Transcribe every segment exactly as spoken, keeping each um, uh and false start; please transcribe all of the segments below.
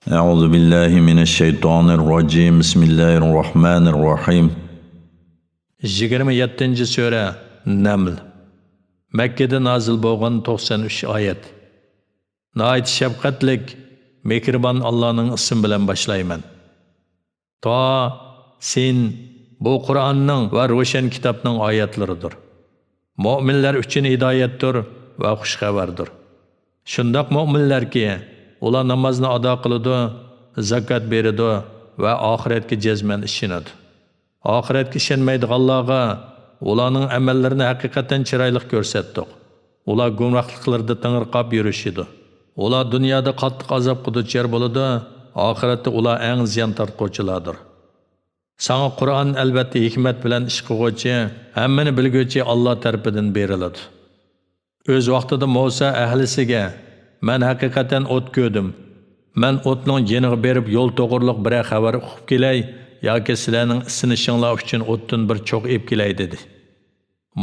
أعوذ بالله من الشيطان الرجيم. بسم الله الرحمن الرحيم. يىگىرمە يەتتىنچى سۈرە، نەمل. مەككىدە نازىل بولغان، توقسان ئۈچ ئايەت. ناھايىتى شەپقەتلىك، مېھرىبان ئاللانىڭ ئىسمى بىلەن باشلايمەن. تا سىن، بۇ قۇرئاننىڭ ۋە روشەن كىتابنىڭ ئايەتلىرىدۇر. مۆمىنلەر ئۈچۈن ھىدايەتتۇر ۋە خۇش خەۋەردۇر. شۇنداق مۆمىنلەركى، ئۇلار نامازنى ئادا قىلىدۇ، زاكات بېرىدۇ ۋە ئاخىرەتكە جەزمەن ئىشىنىدۇ. ئاخىرەتكە ئىشەنمەيدىغانلارغا ئۇلارنىڭ ئەمەللىرىنى ھەقىقەتەن چىرايلىق كۆرسەتتۇق. ئۇلار گۇمراھلىقلىرىدا تېڭىرقاپ يۈرۈشىدۇ. ئۇلار دۇنيادا قاتتىق ئازابقا دۇچار بولىدۇ، ئاخىرەتتە ئۇلار ئەڭ زىيان تارتقۇچىلاردۇر. ساڭا قۇرئان ئەلۋەتتە ھېكمەت بىلەن ئىش قىلغۇچى، ھەممىنى بىلگۈچى ئاللا تەرىپىدىن بېرىلىدۇ. ئۆز ۋاقتىدا مۇسا ئەھلىسىگە، مەن ھەقىقەتەن ئوت كۆردۈم. مەن ئوتنىڭ يېنىغا بېرىپ يول توغرۇلۇق بىرەر خەۋەر ئۇقۇپ كېلەي ياكى سىلەرنىڭ ئىسسىنىشىڭلار ئۈچۈن ئوتتىن بىر چوغ ئېلىپ كېلەي، دېدى.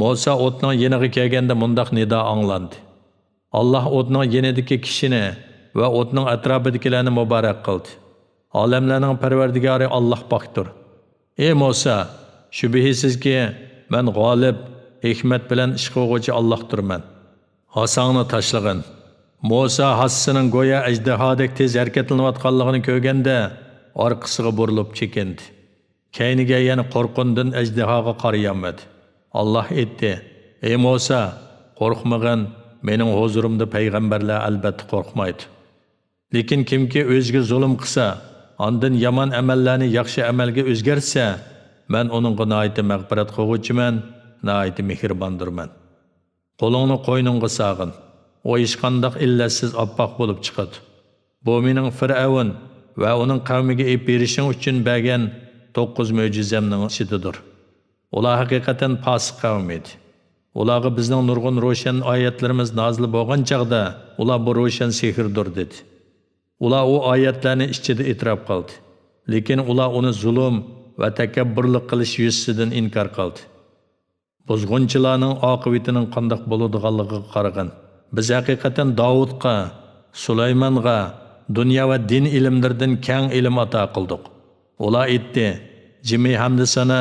مۇسا ئوتنىڭ يېنىغا كەلگەندە مۇنداق نىدا ئاڭلاندى. ئاللا ئوتنىڭ يېنىدىكى كىشىنى ۋە ئوتنىڭ ئەتراپىدىكىلەرنى مۇبارەك قىلدى. ئالەملەرنىڭ پەرۋەردىگارى ئاللا پاكتۇر. ئى مۇسا، شۈبھىسىزكى، مەن غالىب، ھېكمەت بىلەن ئىش قىلغۇچى ئاللاھتۇرمەن. ھاساڭنى تاشلىغىن. مۇسا ھاسىسىنىڭ گويا ئەجدىھادەك تېز ھەرىكەتلىنىۋاتقانلىقىنى كۆرگەندە، ئارقىسىغا بۇرۇلۇپ چېكىندى. كەينىگە يەنە قورقۇندىن ئەجدىھاغا قارىيالمىدى. ئاللا ئېيتتى، ئى مۇسا، قورقمىغىن، مېنىڭ ھۇزۇرۇمدا پەيغەمبەرلەر ئەلبەتتە قورقمايدۇ. لېكىن كىمكى ئۆزىگە زۇلۇم قىلسا، ئاندىن يامان ئەمەللەرنى ياخشى ئەمەلگە ئۆزگەرتسە، مەن ئۇنىڭغا ناھايىتى مەغپىرەت قىلغۇچىمەن، ناھايىتى مېھرىباندۇرمەن. قولۇڭنى قوينۇڭغا ساغىن. ئۇ ھېچقانداق ئىللەتسىز ئاپئاق بولۇپ چىقىدۇ. بۇ مېنىڭ فىرئەۋن ۋە ئۇنىڭ قەۋمىگە ئېلىپ بېرىشىڭ ئۈچۈن بەرگەن توققۇز مۆجىزەمنىڭ ئىچىدىدۇر. ئۇلار ھەقىقەتەن پاسىق قەۋم ئىدى. ئۇلارغا بىزنىڭ نۇرغۇن روشەن ئايەتلىرىمىز نازىل بولغان چاغدا، ئۇلار بۇ روشەن سېھىردۇر، دېدى. ئۇلار ئۇ ئايەتلەرنى ئىچىدە ئېتىراپ قىلدى. لېكىن ئۇلار ئۇنى زۇلۇم ۋە تەكەببۇرلۇق قىلىش يۈزىسىدىن ئىنكار قىلدى. بۇزغۇنچىلارنىڭ ئاقىۋىتىنىڭ قانداق بولىدىغانلىقىغا قارىغىن. بىز ھەقىقەتەن داۋۇتقا، سۇلايمانغا دۇنيا ۋە دىن ئىلىملىرىدىن كەڭ ئىلىم ئاتا قىلدۇق. ئۇلار ئېيتتى، جىمى ھەمدۇسانا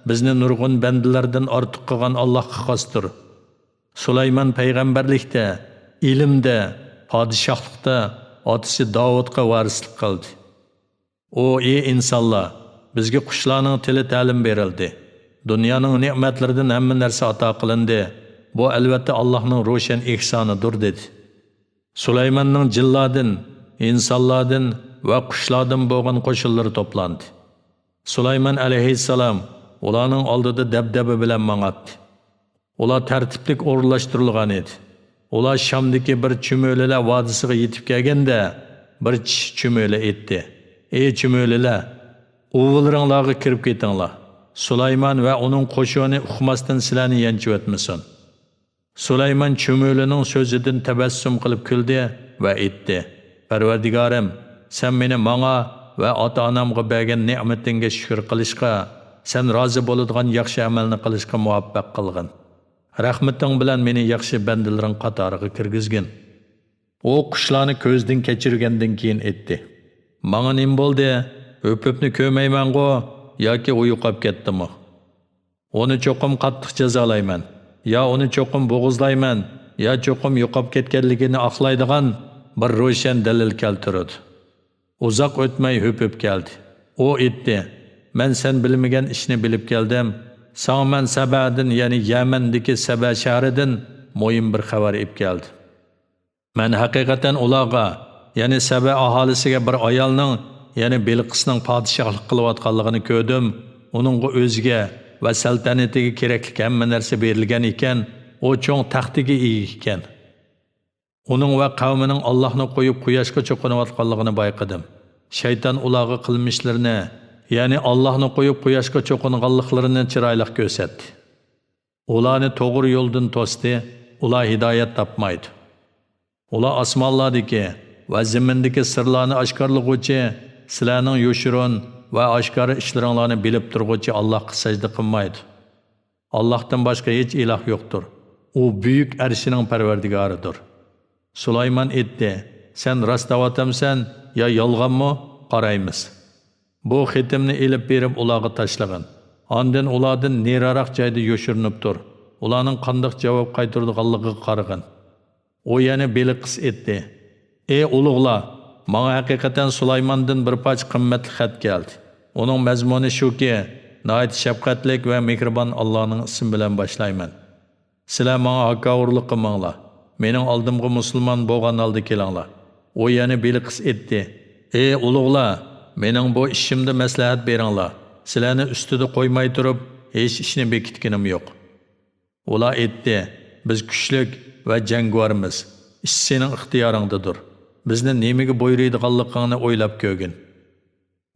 بىزنى نۇرغۇن بەندىلەردىن ئارتۇق قىلغان ئاللاھقا خاستۇر. سۇلايمان پەيغەمبەرلىكتە، ئىلىمدە، پادىشاھلىقتا ئاتىسى داۋۇتقا ۋارىسلىق قىلدى. ئۇ، ئى ئىنسانلار، بىزگە قۇشلارنىڭ تىلى تەلىم بېرىلدى. دۇنيانىڭ نېمەتلىرىدىن ھەممە نەرسە ئاتا قىلىندى. بۇ ئەلۋەتتە ئاللاھنىڭ روشەن ئېھسانىدۇر، دېدى. سۇلايماننىڭ جىنلاردىن، ئىنسانلاردىن ۋە قۇشلاردىن بولغان قوشۇنلىرى توپلاندى. سۇلايمان ئەلەيھىسسالام ئۇلارنىڭ ئالدىدا دەبدەبە بىلەن ماڭاتتى. ئۇلار تەرتىپلىك ئورۇنلاشتۇرۇلغان ئىدى. ئۇلار شامدىكى بىر چۈمۈلىلەر ۋادىسىغا يېتىپ كەلگەندە، بىر چىشى چۈمۈلە ئېيتتى، ئى چۈمۈلىلەر، ئۇۋىلىرىڭلارغا كىرىپ كېتىڭلار. سۇلايمان ۋە ئۇنىڭ قوشۇنى ئۇقماستىن سىلەرنى يانچۇۋەتمىسۇن. سۇلايمان چۈمۈلىنىڭ سۆزىدىن تەبەسسۇم قىلىپ كۈلدى ۋە ئېيتتى، پەرۋەردىگارىم، سەن مېنى ماڭا ۋە ئاتا-ئانامغا بەرگەن نېمىتىڭگە شۈكۈر قىلىشقا، سەن رازى بولىدىغان ياخشى ئەمەلنى قىلىشقا مۇۋەپپەق قىلغىن. رەھمىتىڭ بىلەن مېنى ياخشى بەندىلىرىڭ قاتارىغا كىرگۈزگىن. ئۇ قۇشلارنى كۆزدىن كەچۈرگەندىن كېيىن ئېيتتى، ماڭا نېمە بولدى؟ ھۆپۈپنى كۆرمەيمەنغۇ ياكى ئۇ يوقاپ كەتتىمۇ؟ ئۇنى چوقۇم قاتتىق جازالايمەن، يا ئۇنى چوقۇم بوغۇزلايمەن، يا چوقۇم يوقاپ كەتكەنلىكىنى ئاقلايدىغان بىر روشەن دەلىل كەلتۈرىدۇ. ئۇزاق ئۆتمەي ھۆپۈپ كەلدى. ئۇ ئېيتتى، مەن سەن بىلمىگەن ئىشنى بىلىپ كەلدىم. ساڭا مەن سەبەدىن، يەنى يەمەندىكى سەبە شەھىرىدىن مۇھىم بىر خەۋەر ئېلىپ كەلدىم. مەن ھەقىقەتەن ئۇلارغا، يەنى سەبە ئاھالىسىگە بىر ئايالنىڭ، يەنى بىلقىسنىڭ پادىشاھلىق قىلىۋاتقانلىقىنى كۆردۈم. ئۇنىڭغا ئۆزىگە ۋە سەلتەنىتىگە كېرەكلىك ھەممە نەرسە بېرىلگەن ئىكەن، ئۇ چوڭ تەختىگە ئىگە ئىكەن. ئۇنىڭ ۋە قەۋمىنىڭ ئاللاھنى قويۇپ قۇياشقا چوقۇنۇۋاتقانلىقىنى بايقىدىم. شەيتان ئۇلارغا قىلمىشلىرىنى، يەنى ئاللاھنى قويۇپ قۇياشقا چوقۇنغانلىقلىرىنى چىرايلىق كۆرسەتتى. ئۇلارنى توغرا يولدىن توستى، ئۇلار ھىدايەت تاپمايدۇ. ئۇلار ئاسمانلاردىكى ۋە زېمىندىكى سىرلارنى ئاشكارىلىغۇچى، سىلەرنىڭ يوشۇرۇن ۋە ئاشكارا ئىشلىرىڭلارنى بىلىپ تۇرغۇچى ئاللاھقا سەجدە قىلمايدۇ. ئاللاھتىن باشقا ھېچ ئىلاھ يوقتۇر. ئۇ بۈيۈك ئەرشىنىڭ پەرۋەردىگارىدۇر. سۇلايمان ئېيتتى، سەن راست دەۋاتامسەن؟ يا يالغانمۇ؟ قارايمىز. بۇ خېتىمنى ئېلىپ بېرىپ ئۇلارغا تاشلىغىن. ئاندىن ئۇلاردىن نېرىراق جايدا يوشۇرۇنۇپ تۇر. ئۇلارنىڭ قانداق جاۋاب قايتۇرىدىغانلىقىغا قارىغىن. ئۇ يەنە بېلىقىس ئېيتتى: ئى ئۇلۇغلار، ماڭا ھەقىقەتەن سۇلايماندىن بىر پارچە قىممەتلىك خەت كەلدى. ئۇنىڭ مەزمۇنى شۇكى، ناھايىتى شەپقەتلىك ۋە مېھرىبان ئاللانىڭ ئىسمى بىلەن باشلايمەن. سىلەر ماڭا ھاكاۋۇرلۇق قىلماڭلار. مېنىڭ ئالدىمغا مۇسۇلمان بولغان ھالدا كېلىڭلار. ئۇ يەنە بېلىقىس ئېيتتى: ئى ئۇلۇغلار، مېنىڭ بۇ ئىشىمدا مەسلىھەت بېرىڭلار. سىلەرنى ئۈستىدە قويماي تۇرۇپ، ھېچ ئىشنى بېكىتكىنىم يوق. ئۇلار ئېيتتى: بىز كۈچلۈك ۋە جەڭگىۋارمىز. ئىش سېنىڭ ئىختىيارىڭدىدۇر. بىزنى نېمىگە بۇيرۇيدىغانلىقىڭنى ئويلاپ كۆرگىن.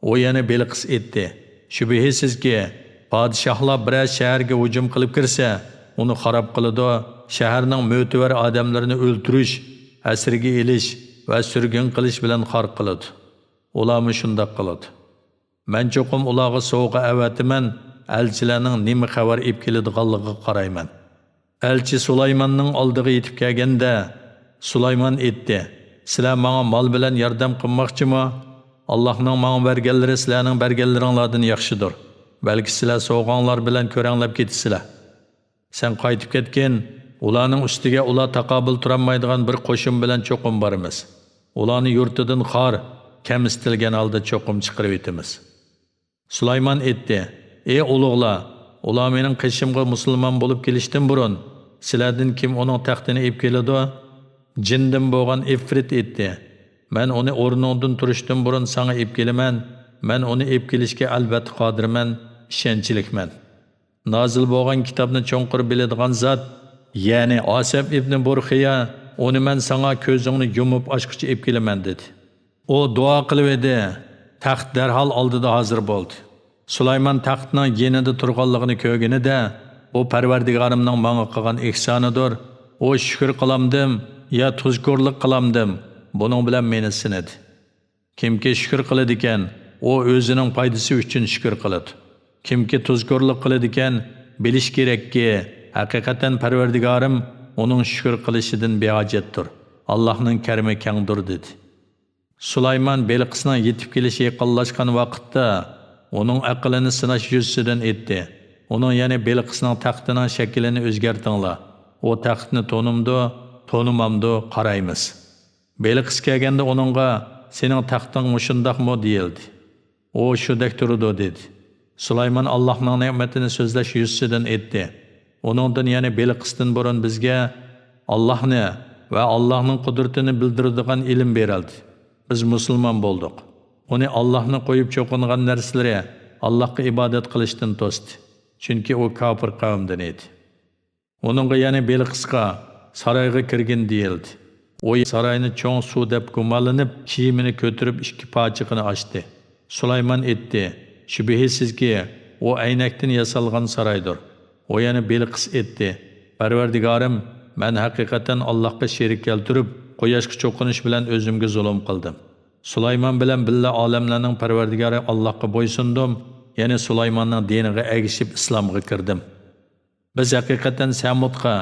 ئۇ يەنە بېلىقىس ئېيتتى: شۈبھىسىزكى، پادىشاھلار بىرەر شەھەرگە ھۇجۇم قىلىپ كىرسە، ئۇنى خاراب قىلىدۇ، شەھەرنىڭ مۆتىۋەر ئادەملىرىنى ئۆلتۈرۈش، ئەسىرگە ئېلىش ۋە سۈرگۈن قىلىش بىلەن خار قىلىدۇ. ئۇلارمۇ شۇنداق قىلىدۇ. مەن چوقۇم ئۇلارغا سوۋغا ئەۋەتىمەن، ئەلچىلەرنىڭ نېمە خەۋەر ئېلىپ كېلىدىغانلىقىغا قارايمەن. ئەلچى سۇلايماننىڭ ئالدىغا يېتىپ كەلگەندە، سۇلايمان ئېيتتى: سىلەر ماڭا مال بىلەن ياردەم قىلماقچىمۇ؟ ئاللاھنىڭ ماڭا بەرگەنلىرى سىلەرنىڭ بەرگەنلىرىڭلاردىن ياخشىدۇر. بەلكى سىلەر سوۋغاڭلار بىلەن كۆرەڭلەپ كېتىسىلەر. سەن قايتىپ كەتكىن، ئۇلارنىڭ ئۈستىگە ئۇلار تاقابىل تۇرالمايدىغان بىر قوشۇن بىلەن چوقۇم بارىمىز. ئۇلارنى يۇرتىدىن خار، كەمسىتىلگەن ھالدا چوقۇم چىقىرىۋېتىمىز. سۇلايمان ئېيتتى: ئى ئۇلۇغلار، ئۇلار مېنىڭ قېشىمغا مۇسۇلمان بولۇپ كېلىشتىن بۇرۇن، سىلەردىن كىم ئۇنىڭ تەختىنى ئېلىپ كېلىدۇ؟ جىندىن بولغان ئىفرىت ئېيتتى: مەن ئۇنى ئورنۇڭدىن تۇرۇشتىن بۇرۇن ساڭا ئېلىپ كېلىمەن، مەن ئۇنى ئېلىپ كېلىشكە ئەلۋەتتە قادىرمەن، ئىشەنچلىكمەن. نازىل بولغان كىتابنى چوڭقۇر بىلىدىغان زات، يەنى ئاسەپ ئىبنى بۇرخىيە، ئۇنى مەن ساڭا كۆزۈڭنى يۇمۇپ ئاچقۇچە ئېلىپ كېلىمەن، دېدى. ئۇ دۇئا قىلىۋىدى، تەخت دەرھال ئالدىدا ھازىر بولدى. سۇلايمان تەختنىڭ يېنىدا تۇرغانلىقىنى كۆرگىنىدە، بۇ پەرۋەردىگارىمنىڭ ماڭا قىلغان ئېھسانىدۇر، ئۇ شۈكۈر قىلامدىم يا تۇزكورلۇق قىلامدىم، بۇنىڭ بىلەن مېنى سىنىدى. كىمكى شۈكۈر قىلىدىكەن، ئۇ ئۆزىنىڭ پايدىسى ئۈچۈن شۈكۈر قىلىدۇ. كىمكى تۇزكورلۇق قىلىدىكەن، بىلىش كېرەككى، ھەقىقەتەن پەرۋەردىگارىم ئۇنىڭ شۈكۈر قىلىشىدىن بىھاجەتتۇر. ئاللاھنىڭ كەرىمى كەڭدۇر، دېدى. سۇلايمان بېلىقىسنىڭ يېتىپ كېلىشى يېقىنلاشقان ۋاقىتتا، ئۇنىڭ ئەقلىنى سىناش يۈزىسىدىن ئېيتتى: ئۇنىڭ، يەنى بېلىقىسنىڭ تەختىنىڭ شەكلىنى ئۆزگەرتىڭلار. ئۇ تەختنى تونۇمدۇ، تونۇمامدۇ، قارايمىز. بېلىقىس كەلگەندە ئۇنىڭغا، سېنىڭ تەختىڭ مۇشۇنداقمۇ؟ دېيىلدى. ئۇ شۇدەك تۇرىدۇ، دېدى. سۇلايمان ئاللاھنىڭ نېمىتىنى سۆزلەش يۈزىسىدىن ئېيتتى: ئۇنىڭدىن، يەنى بېلىقىستىن بۇرۇن بىزگە ئاللاھنى ۋە ئاللاھنىڭ قۇدرىتىنى بىلدۈرىدىغان ئىلىم بېرىلدى. بىز مۇسۇلمان بولدۇق. ئۇنى ئاللاھنى قويۇپ چوقۇنغان نەرسىلىرى ئاللاھقا ئىبادەت قىلىشتىن توستى. چۈنكى ئۇ كاپىر قەۋمدىن ئىدى. ئۇنىڭغا، يەنى بېلىقىسقا، سارايغا كىرگىن دېيىلدى. ئۇ ساراينى چوڭ سۇ دەپ گۇمانلىنىپ، كىيىمىنى كۆتۈرۈپ ئىككى پاچىقىنى ئاچتى. سۇلايمان ئېيتتى: شۈبھىسىزكى، ئۇ ئەينەكتىن ياسالغان سارايدۇر. ئۇ يەنە بېلىقىس ئېيتتى: پەرۋەردىگارىم، مەن ھەقىقەتەن ئاللاھقا شېرىك كەلتۈرۈپ، قۇياشقا چوقۇنۇش بىلەن ئۆزۈمگە زۇلۇم قىلدىم. سۇلايمان بىلەن بىللە ئالەملەرنىڭ پەرۋەردىگارى ئاللاھقا بويسۇندۇم، يەنى سۇلايماننىڭ دىنىغا ئەگىشىپ ئىسلامغا كىردىم. بىز ھەقىقەتەن سەمۇدقا،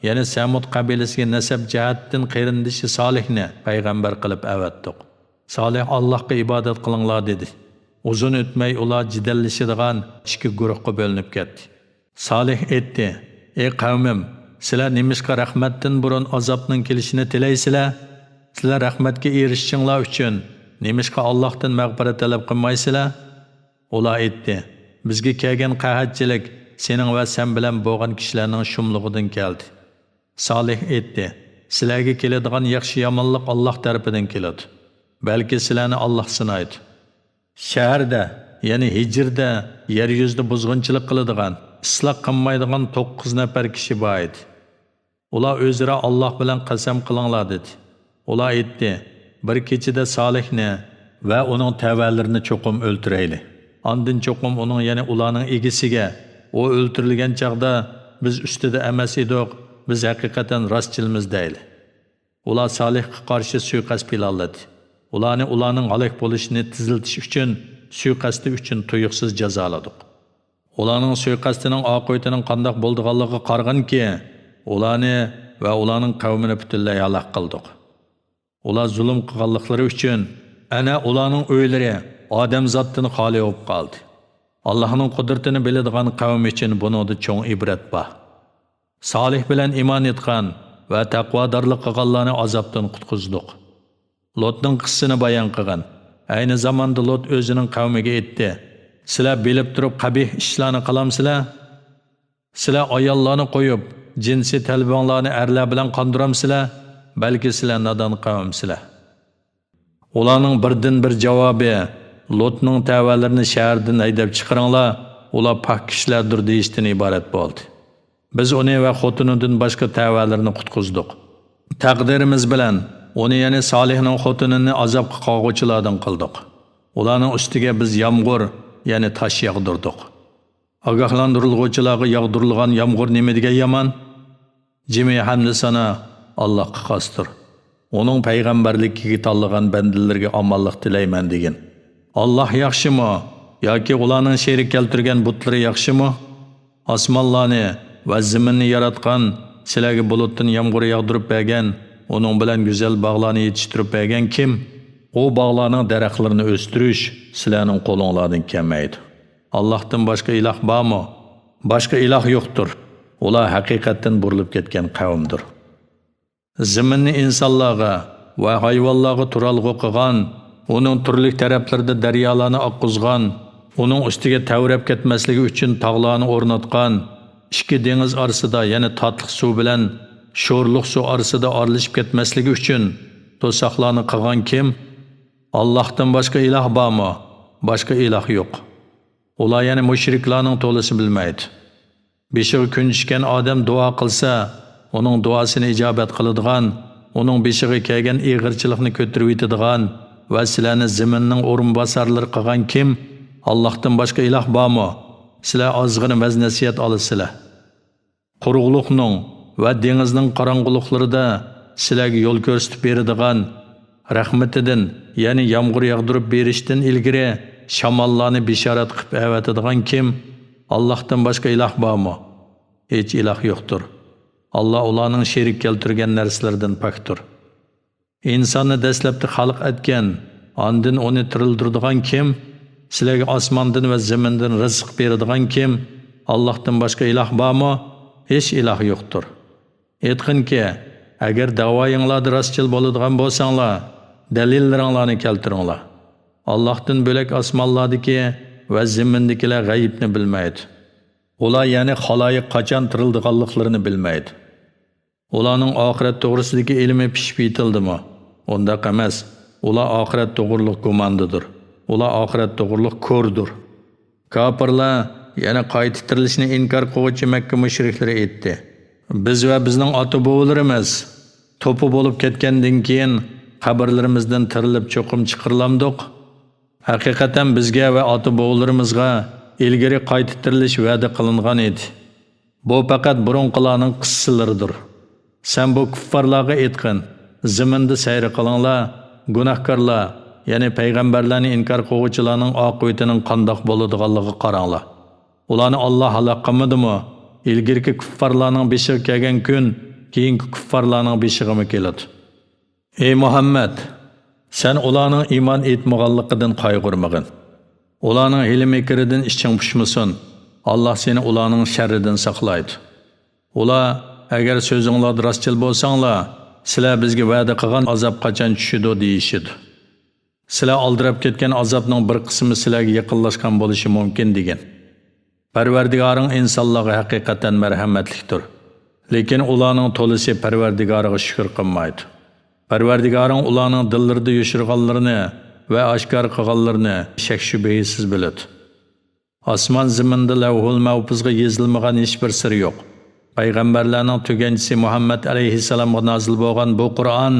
يەنى سەمۇد قەبىلىسىگە نەسەب جەھەتتىن قېرىندىشى سالىھنى پەيغەمبەر قىلىپ ئەۋەتتۇق. سالىھ: ئاللاھقا ئىبادەت قىلىڭلار، دېدى. ئۇزۇن ئۆتمەي ئۇلار جېدەللىشىدىغان ئىككى گۇرۇھقا بۆلۈنۈپ كەتتى. سالىھ ئېيتتى: ئى قەۋمىم، سىلەر نېمىشقا رەھمەتتىن بۇرۇن ئازابنىڭ كېلىشىنى تىلەيسىلەر؟ سىلەر رەھمەتكە ئېرىشىشىڭلار ئۈچۈن نېمىشقا ئاللاھتىن مەغپىرەت تەلەپ قىلمايسىلەر؟ ئۇلار ئېيتتى: بىزگە كەلگەن قەھەتچىلىك سېنىڭ ۋە سەن بىلەن بولغان كىشىلەرنىڭ شۇملۇقىدىن كەلدى. سالىھ ئېيتتى: سىلەرگە كېلىدىغان ياخشى-يامانلىق ئاللاھ تەرىپىدىن كېلىدۇ. بەلكى سىلەرنى ئاللاھ سىنايدۇ. شەھەردە، يەنى ھىجرىدە يەر يۈزىدە بۇزغۇنچىلىق قىلىدىغان، ئىسلاھ قىلمايدىغان توققۇز نەپەر كىشى بار ئىدى. ئۇلار ئۆزئارا: ئاللاھ بىلەن قەسەم قىلىڭلار، دېدى. ئۇلار ئېيتتى: بىر كېچىدە سالىھنى ۋە ئۇنىڭ تەۋەلىرىنى چوقۇم ئۆلتۈرەيلى. ئاندىن چوقۇم ئۇنىڭ، يەنى ئۇلارنىڭ ئىگىسىگە، ئۇ ئۆلتۈرۈلگەن چاغدا بىز ئۈستىدە ئەمەس ئىدۇق، بىز ھەقىقەتەن راستچىلمىز دەيلى. ئۇلار سالىھقا قارشى سۇيىقەست پىلانلىدى. ئۇلارنى ئۇلارنىڭ ھالاك بولۇشىنى تېزلىتىش ئۈچۈن سۇيىقەستى ئۈچۈن تۇيۇقسىز جازالىدۇق. ئۇلارنىڭ سۇيىقەستىنىڭ ئاقىۋىتىنىڭ قانداق بولىدىغانلىقىغا قارىغىنكى، ئۇلارنى ۋە ئۇلارنىڭ قەۋمىنى پۈتۈنلەي ھالاك قىلدۇق. ئۇلار زۇلۇم قىلغانلىقلىرى ئۈچۈن ئەنە ئۇلارنىڭ ئۆيلىرى ئادەمزاتتىن خالىي بولۇپ قالدى. ئاللاھنىڭ قۇدرىتىنى بىلىدىغان قەۋم ئۈچۈن بۇنىڭدا چوڭ ئىبرەت بار. سالىھ بىلەن ئىمان ئېيتقان ۋە تەقۋادارلىق قىلغانلارنى ئازابتىن قۇتقۇزدۇق. لوتنىڭ قىسسىسىنى بايان قىلغان. ئەينى زاماندا لوت ئۆزىنىڭ قەۋمىگە ئېيتتى: سىلەر بىلىپ تۇرۇپ قەبىھ ئىشلارنى قىلامسىلەر؟ سىلەر ئاياللارنى قويۇپ، جىنسىي تەلىپىڭلارنى ئەرلەر بىلەن قاندۇرامسىلەر؟ بەلكى سىلەر نادان قەۋمسىلەر. ئۇلارنىڭ بىردىنبىر جاۋابى، لوتنىڭ تەۋەلىرىنى شەھەردىن ھەيدەپ چىقىرىڭلار، ئۇلار پاك كىشىلەردۇر، دېيىشتىن ئىبارەت بولدى. بىز ئۇنى ۋە خوتۇنىدىن باشقا تەۋەلىرىنى قۇتقۇزدۇق. تەقدىرىمىز بىلەن ئۇنى، يەنى سالىھنىڭ خوتۇنىنى ئازابقا قالغۇچىلاردىن قىلدۇق. ئۇلارنىڭ ئۈستىگە بىز يامغۇر، يەنى تاش ياغدۇردۇق. ئاگاھلاندۇرۇلغۇچىلارغا ياغدۇرۇلغان يامغۇر نېمە دېگەن يامان! جىمى ھەمدۇ سانا ئاللاھقا خاستۇر. ئۇنىڭ پەيغەمبەرلىكىگە تاللىغان بەندىلىرىگە ئامانلىق تىلەيمەن دېگىن. ئاللاھ ياخشىمۇ ياكى ئۇلارنىڭ شېرىك كەلتۈرگەن بۇتلىرى ياخشىمۇ؟ ئاسمانلارنى ۋە زېمىننى ياراتقان، سىلەرگە بۇلۇتتىن يامغۇر ياغدۇرۇپ بەرگەن، ئۇنىڭ بىلەن گۈزەل باغلارنى يېتىشتۈرۈپ بەرگەن كىم؟ ئۇ باغلارنىڭ دەرەخلىرىنى ئۆستۈرۈش سىلەرنىڭ قولۇڭلاردىن كەلمەيدۇ. ئاللاھتىن باشقا ئىلاھ بارمۇ؟ باشقا ئىلاھ يوقتۇر. ئۇلار ھەقىقەتتىن بۇرۇلۇپ كەتكەن قەۋمدۇر. زېمىننى ئىنسانلارغا ۋە ھايۋانلارغا تۇرالغۇ قىلغان، ئۇنىڭ تۈرلۈك تەرەپلىرىدە دەريالارنى ئاققۇزغان، ئۇنىڭ ئۈستىگە تەۋرەپ كەتمەسلىكى ئۈچۈن تاغلارنى ئورناتقان، ئىككى دېڭىز ئارىسىدا، يەنى تاتلىق سۇ بىلەن شورلۇق سۇ ئارىسىدا ئارىلىشىپ كەتمەسلىكى ئۈچۈن توساقلارنى قىلغان كىم؟ ئاللاھتىن باشقا ئىلاھ بارمۇ؟ باشقا ئىلاھ يوق. ئۇلار، يەنى مۇشرىكلارنىڭ تولىسى، بىلمەيدۇ. بېشىغا كۈن چۈشكەن ئادەم دۇئا قىلسا، ئۇنىڭ دۇئاسىنى ئىجابەت قىلىدىغان، ئۇنىڭ بېشىغا كەلگەن ئېغىرچىلىقنى كۆتۈرۈۋېتىدىغان ۋە سىلەرنى زېمىننىڭ ئورۇنباسارلىرى قىلغان كىم؟ ئاللاھتىن باشقا ئىلاھ بارمۇ؟ سىلەر ئازغىنە ۋەز-نەسىھەت ئالىسىلەر. قۇرۇقلۇقنىڭ ۋە دېڭىزنىڭ قاراڭغۇلۇقلىرىدا سىلەرگە يول كۆرسىتىپ بېرىدىغان، رەھمىتىدىن، يەنى يامغۇر ياغدۇرۇپ بېرىشتىن ئىلگىرى شاماللارنى بېشارەت قىلىپ ئەۋەتىدىغان كىم؟ ئاللاھتىن باشقا ئىلاھ بارمۇ؟ ھېچ ئىلاھ يوقتۇر. ئاللاھ ئۇلارنىڭ شېرىك كەلتۈرگەن نەرسىلىرىدىن پاكتۇر. ئىنساننى دەسلەپتە خەلق ئەتكەن، ئاندىن ئۇنى تىرىلدۈرىدىغان كىم؟ سىلەرگە ئاسماندىن ۋە زېمىندىن رىزىق بېرىدىغان كىم؟ ئاللاھتىن باشقا ئىلاھ بارمۇ؟ ھېچ ئىلاھ يوقتۇر. ئېيتقىنكى، ئەگەر دەۋايىڭلاردا راستچىل بولىدىغان بولساڭلار، دەلىللىرىڭلارنى كەلتۈرۈڭلار. ئاللاھتىن بۆلەك ئاسمانلاردىكى ۋە زېمىندىكىلەر غەيىبنى بىلمەيدۇ. ئۇلار، يەنى خالايىق، قاچان تىرىلىدىغانلىقلىرىنى بىلمەيدۇ. ئۇلارنىڭ ئاخىرەت توغرىسىدىكى ئىلمى پىشىپ يېتىلدىمۇ؟ ئۇنداق ئەمەس. ئۇلار ئاخىرەت توغرۇلۇق گۇماندىدۇر. ئۇلار ئاخىرەت توغرۇلۇق كوردۇر. كاپىرلار، يەنى قايتا تىرىلىشنى ئىنكار قىلغۇچى مەككە مۇشرىكلىرى ئېيتتى: بىز ۋە بىزنىڭ ئاتا-بوۋىلىرىمىز توپا بولۇپ كەتكەندىن كېيىن قەبرىلىرىمىزدىن تىرىلىپ چوقۇم چىقىرىلامدۇق؟ ھەقىقەتەن بىزگە ۋە ئاتا-بوۋىلىرىمىزغا ئىلگىرى قايتا تىرىلىش ۋەدە قىلىنغان ئىدى. بۇ پەقەت بۇرۇنقىلارنىڭ قىسسىلىرىدۇر. سەن بۇ كۇففارلارغا ئېيتقىن، زېمىندا سەير قىلىڭلار، گۇناھكارلار، يەنى پەيغەمبەرلەرنى ئىنكار قىلغۇچىلارنىڭ ئاقىۋىتىنىڭ قانداق بولىدىغانلىقىغا قاراڭلار. ئۇلارنى ئاللاھ ھالاك قىلمىدىمۇ؟ ئىلگىرىكى كۇففارلارنىڭ بېشىغا كەلگەن كۈن كېيىنكى كۇففارلارنىڭ بېشىغىمۇ كېلىدۇ. ئەي مۇھەممەد! سەن ئۇلارنىڭ ئىمان ئېيتمىغانلىقىدىن قايغۇرمىغىن. ئۇلارنىڭ ھىيلە-مىكرىدىن ئىچىڭ پۇشمىسۇن. ئاللاھ سېنى ئۇلارنىڭ شەررىدىن ساقلايدۇ. ئۇلار، ئەگەر سۆزۈڭلاردا راستچىل بولساڭلار، سىلەر بىزگە ۋەدە قىلغان ئازاب قاچان چۈشىدۇ؟ دېيىشىدۇ. سىلەر ئالدىراپ كەتكەن ئازابنىڭ بىر قىسمى سىلەرگە يېقىنلاشقان بولۇشى مۇمكىن، دېگىن. پەرۋەردىگارىڭ ئىنسانلارغا ھەقىقەتەن مەرھەمەتلىكتۇر. لېكىن ئۇلارنىڭ تولىسى پەرۋەردىگارىغا شۈكۈر قىلمايدۇ. پەرۋەردىگارىڭ ئۇلارنىڭ دىللىرىدا يوشۇرغانلىرىنى ۋە ئاشكارا قىلغانلىرىنى شەك-شۈبھىسىز بىلىدۇ. ئاسمان زېمىندا لەۋھۇل مەھپۇزغا يېزىلمىغان ھېچبىر سىر يوق. پەيغەمبەرلەرنىڭ تۆگەنچىسى مۇھەممەد ئەلەيھىسسالامغا نازىل بولغان بۇ قۇرئان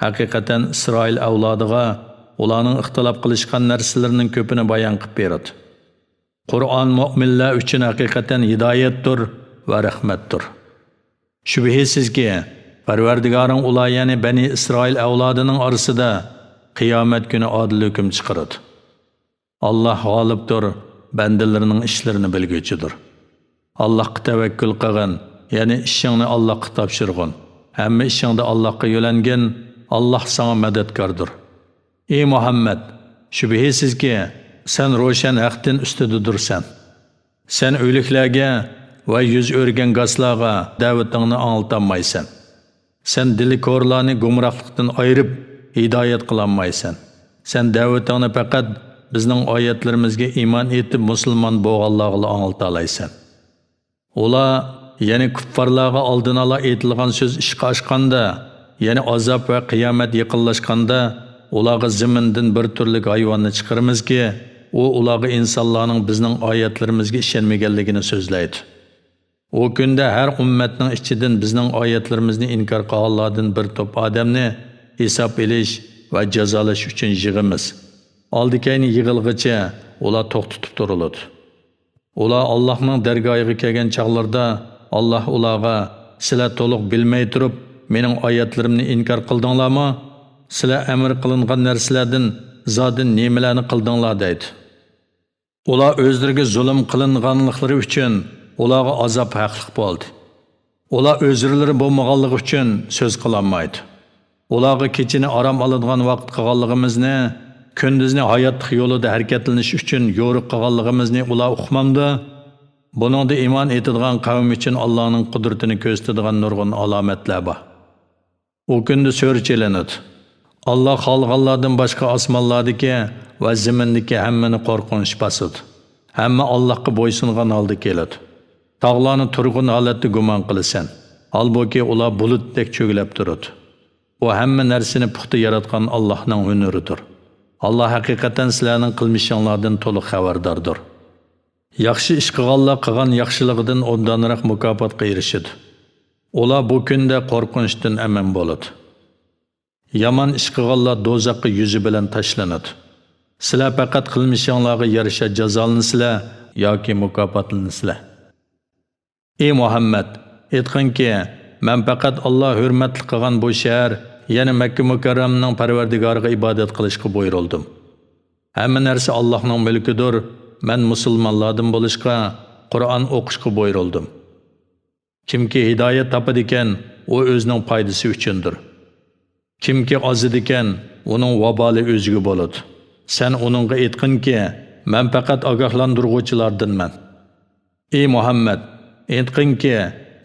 ھەقىقەتەن ئىسرائىل ئەۋلادىغا ئۇلارنىڭ ئىختىلاپ قىلىشقان نەرسىلىرىنىڭ كۆپىنى بايان قىلىپ بېرىدۇ. قۇرئان مۆمىنلەر ئۈچۈن ھەقىقەتەن ھىدايەتتۇر ۋە رەھمەتتۇر. شۈبھىسىزكى، پەرۋەردىگارىڭ ئۇلار، يەنى بەنى ئىسرائىل ئەۋلادىنىڭ ئارىسىدا قىيامەت كۈنى ئادىل ھۆكۈم چىقىرىدۇ. ئاللاھ غالىبتۇر، بەندىلىرىنىڭ ئىشلىرىنى بىلگۈچىدۇر. ئاللاھقا تەۋەككۈل قىلغىن، يەنى ئىشىڭنى ئاللاھقا تاپشۇرغىن. ھەممە ئىشىڭدا ئاللاھقا يۆلەنگىن، ئاللاھ ساڭا مەدەتكاردۇر. ئى مۇھەممەد، شۈبھىسىزكى، سەن روشەن ھەقتىن ئۈستىدىدۇرسەن. سەن ئۆلۈكلەرگە ۋە يۈز ئۆرۈگەن گاسلارغا دەۋىتىڭنى ئاڭلىتالمايسەن. سەن دىلى كورلارنى گۇمراھلىقتىن ئايرىپ، ھىدايەت قىلالمايسەن. سەن دەۋىتىڭنى پەقەت بىزنىڭ ئايەتلىرىمىزگە ئىمان ئېيتىپ، مۇسۇلمان بولغانلارغىلا ئاڭلىتالايسەن. ئۇلار، يەنى كۇپپارلارغا ئالدىنئالا ئېيتىلغان سۆز ئىشقا ئاشقاندا، يەنى ئازاب ۋە قىيامەت يېقىنلاشقاندا، ئۇلارغا زېمىندىن بىر تۈرلۈك ھايۋاننى چىقىرىمىزكى، ئۇ ئۇلارغا ئىنسانلارنىڭ بىزنىڭ ئايەتلىرىمىزگە ئىشەنمىگەنلىكىنى سۆزلەيدۇ. ئۇ كۈندە ھەر ئۈممەتنىڭ ئىچىدىن بىزنىڭ ئايەتلىرىمىزنى ئىنكار قىلغانلاردىن بىر توپ ئادەمنى ھېساب ئېلىش ۋە جازالاش ئۈچۈن يىغىمىز. ئالدى-كەينى يىغىلغىچە ئۇلار توختىتىپ تۇرۇلىدۇ. ئۇلار ئاللاھنىڭ دەرگاھىغا كەلگەن چاغلىرىدا، ئاللاھ ئۇلارغا، سىلەر تولۇق بىلمەي تۇرۇپ، مېنىڭ ئايەتلىرىمنى ئىنكار قىلدىڭلارمۇ؟ سىلەر ئەمر قىلىنغان نەرسىلەردىن زادى نېمىلەرنى قىلدىڭلار؟ دەيدۇ. ئۇلار ئۆزلىرىگە زۇلۇم قىلىنغانلىقلىرى ئۈچۈن ئۇلارغا ئازاب ھەقلىق بولدى. ئۇلار ئۆزرىلىرى بولمىغانلىقى ئۈچۈن سۆز قىلالمايدۇ. ئۇلارغا كېچىنى ئارام ئالىدىغان ۋاقىت قىلغانلىقىمىزنى، كۈندۈزنى ھاياتلىق يولىدا ھەرىكەتلىنىش ئۈچۈن يورۇق قىلغانلىقىمىزنى ئۇلار ئۇقمامدۇ؟ بۇنىڭدا ئىمان ئېيتىدىغان قەۋم ئۈچۈن ئاللاھنىڭ قۇدرىتىنى كۆرسىتىدىغان نۇرغۇن ئالامەتلەر بار. ئۇ كۈندە سۈرە چېلىنىدۇ. ئاللاھ خالىغانلاردىن باشقا ئاسمانلاردىكى ۋە زېمىندىكى ھەممىنى قورقۇنچ باسىدۇ. ھەممە ئاللاھقا بويسۇنغان ھالدا كېلىدۇ. تاغلارنى تۇرغۇن ھالەتتە گۇمان قىلىسەن. ھالبۇكى، ئۇلار بۇلۇتتەك چۆگىلەپ تۇرىدۇ. ئۇ ھەممە نەرسىنى پۇختا ياراتقان ئاللاھنىڭ ھۈنىرىدۇر. ئاللاھ ھەقىقەتەن سىلەرنىڭ قىلمىشىڭلاردىن تولۇق خەۋەرداردۇر. ياخشى ئىش قىلغانلار قىلغان ياخشىلىقىدىن ئوبدانراق مۇكاپاتقا ئېرىشىدۇ. ئۇلار بۇ كۈندە قورقۇنچتىن ئەمىن بولىدۇ. يامان ئىش قىلغانلار دوزاخقا يۈزى بىلەن تاشلىنىدۇ. سىلەر پەقەت قىلمىشىڭلارغا يارىشا جازالىنىسىلەر ياكى مۇكاپاتلىنىسىلەر. ئى مۇھەممەد، ئېيتقىنكى، مەن پەقەت ئاللاھ ھۆرمەتلىك قىلغان بۇ شەھەر، يەنى مەككە مۇكەررەمىنىڭ پەرۋەردىگارىغا ئىبادەت قىلىشقا بۇيرۇلدۇم. ھەممە نەرسە ئاللاھنىڭ مۈلكىدۇر، مەن مۇسۇلمانلاردىن بولۇشقا، قۇرئان ئوقۇشقا بۇيرۇلدۇم. كىمكى ھىدايەت تاپىدىكەن، ئۇ ئۆزىنىڭ پايدىسى ئۈچۈندۇر. كىمكى ئازىدىكەن، ئۇنىڭ ۋابالى ئۆزىگە بولىدۇ. سەن ئۇنىڭغا ئېيتقىنكى، مەن پەقەت ئاگاھلاندۇرغۇچىلاردىنمەن. ئى مۇھەممەد، ئېيتقىنكى،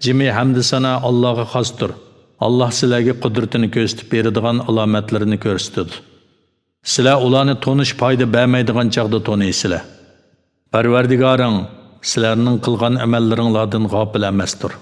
جىمى ھەمدۇسانا ئاللاھقا خاستۇر. ئاللاھ سىلەرگە قۇدرىتىنى كۆرسىتىپ بېرىدىغان ئالامەتلىرىنى كۆرسىتىدۇ. سىلەر ئۇلارنى تونۇش پايدا بەرمەيدىغان چاغدا تونۇيسىلەر. پەرۋەردىگارىڭ سىلەرنىڭ قىلغان ئەمەللىرىڭلاردىن غاپىل ئەمەستۇر.